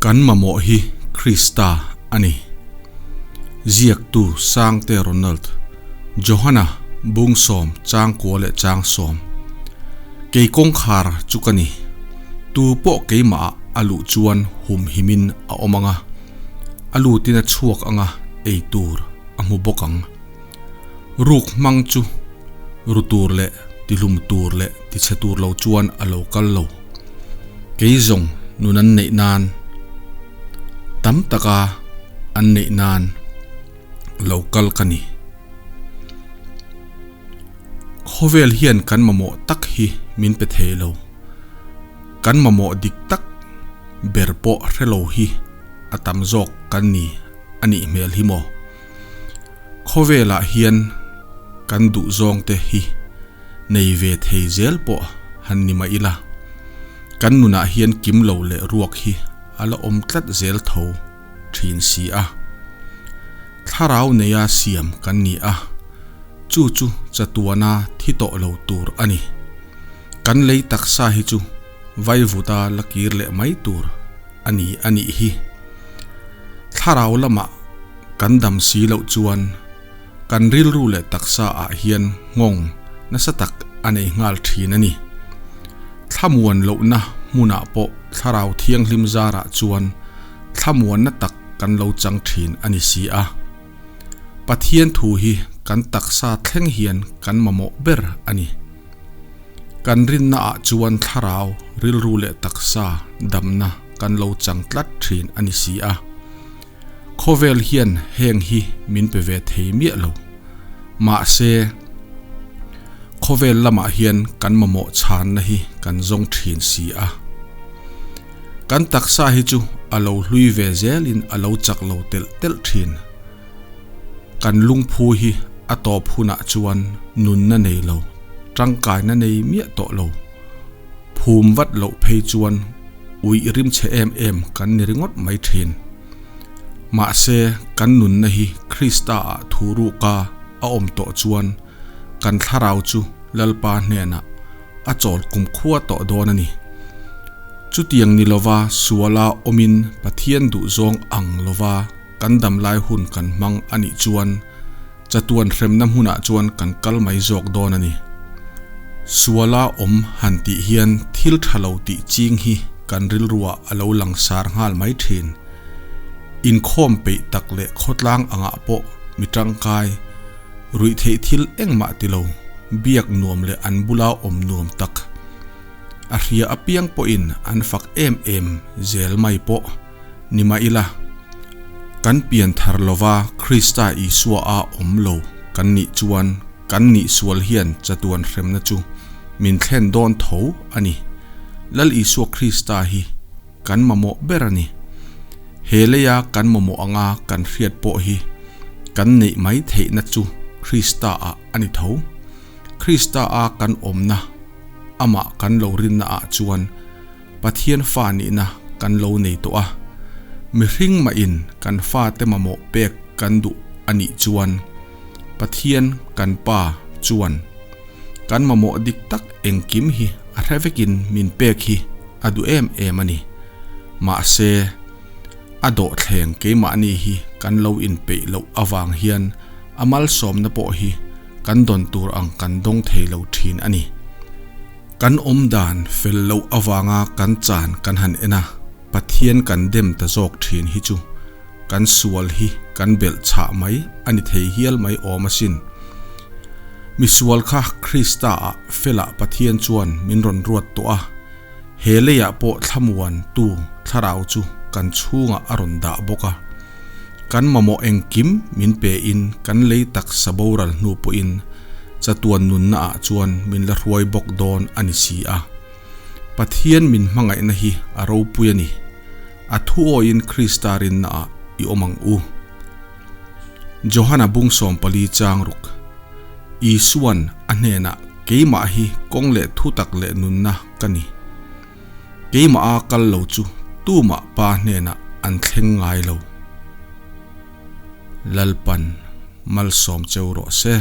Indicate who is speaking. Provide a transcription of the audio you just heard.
Speaker 1: Kan mamawh hi Krista a ni. Ziaktu Sangte Ronald, Johana Bungsawm changkua leh changsawm. Kei kawngkhar chu ka ni. Tu pawh keimah ah a luh chuan humhimin a awm ang a, a lutin a chhuak ang a, ei tur a hmu bawk ang. Ruk hmang chu ru tur leh tihlum tur leh tichhe tur lo chuan a lo kal lo. Kei zawng nun an neih nan tam taka an neih nan lo kal ka ni. Khawvel hian kan mamawh tak hi min pe thei lo. Kan mamawh dik tak ber pawh hre lo hi a tam zawk kan ni a nih hmel hi maw? Khawvelah hian kan duh zawngte hi nei ve thei zel pawh han ni mah ila, kan nunah hian kim lo leh ruak hi a la awm tlat zel tho thin si a. Thlarau neia siam kan ni a, chu chu chatuana thi tawh lo tur a ni. Kan lei taksa hi chu vaivuta la kir leh mai tur a ni a nih hi. Thlarau lamah kan dam si loh chuan kan rilru leh taksa ah hian nghawng nasa tak a nei nghal thin a ni. Thlamuan lohna hmunah pawh Thlarau Thianghlim zarah chuan thlamuanna tak kan lo chang thin a ni si a. Pathian thu hi kan taksa thleng hian kan mamawh ber a ni. Kan rinna ah chuan thlarau, rilru leh taksa damna kan lo chang tlat thin a ni si a. Khawvel hian heng hi min pe ve thei miah lo. Mahse, khawvel lamah hian kan mamawh chhanna hi kan zawng thin si a. Kan taksa hi chu a lo hlui ve zelin a lo chak lo telh telh thin. Kan lungphu hi a tawp hunah chuan nunna nei lo, tangkaina nei miah tawh lo. Phum vat loh phei chuan uih rim chhe em em kan ni ringawt mai thin. Mahse, kan nunna hi Krista-ah thu ruka a awm tawh chuan kan thlarau chu Lalpa hnenah a chawl kumkhua tawh dawn a ni. Chutiang ni lova suala awmin Pathian duhzawng ang lova kan damlai hun kan hmang a nih chuan chatuan hremna hmunah chuan kan kal mai zawk dawn a ni. Suala awm han tih hian thil tha lo tih ching hi kan rilruah a lo langsar nghal mai thin. Inkhawm peih tak leh khawtlang angah pawh mi tangkai, ruih theih thil engmah ti lo, biak nuam leh an bula awm nuam tak a hria apiang pawhin an fak em em zel mai pawh ni mah ila, kan pian thar lova Krista Isua a awm lo kan nih chuan kan nih sual hian chatuan hremna chu min thlen dawn tho a ni. Lal Isua Krista hi kan mamawh ber a ni. He leia kan mamawh anga kan hriat pawh hi kan neih mai theihna chu Krista ah a ni tho. Krista a kan awmna, amah kan lo rinna ah chuan Pathian fa nihna kan lo nei tawh a. Mihring mahin kan fate mamawh pek kan duh a nih chuan Pathian kan Pa chuan kan mamawh dik tak engkim hi a hre vekin min pek hi a duh em em a ni. Mahse, a dawhthleng keimahni hi kan lo inpeih loh avang hian a malsawmna pawh hi kan dawn tur ang kan dawng thei lo thin a ni. Kan awm dan fel loh avanga kan chan kan han en a, Pathian kan dem ta zawk thin hi chu kan sual hi kan belh chhah mai a ni thei hial mai awm asin. Misual kha Krista-ah felah Pathian chuan min rawn ruat tawh a, he leiah pawh thlamuan tu thlarau chu kan chhungah a rawn dah bawk a. Kan mamawh engkim min pe in kan lei taksa boral hnu pawhin chatuan nunna ah chuan min la hruai bawk dawn a ni si a. Pathian min hmangaihna hi a ropui a ni. A thu awiin Krista rinna ah i awm ang u. Johana bung 14 chang ruk. Isuan a hnenah keimah hi kawng leh thu tak leh nunna ka ni. Keimah a kal lo chu tumah Pa hnenah an thleng ngai lo. Lalpan malsawm cheu rawh se.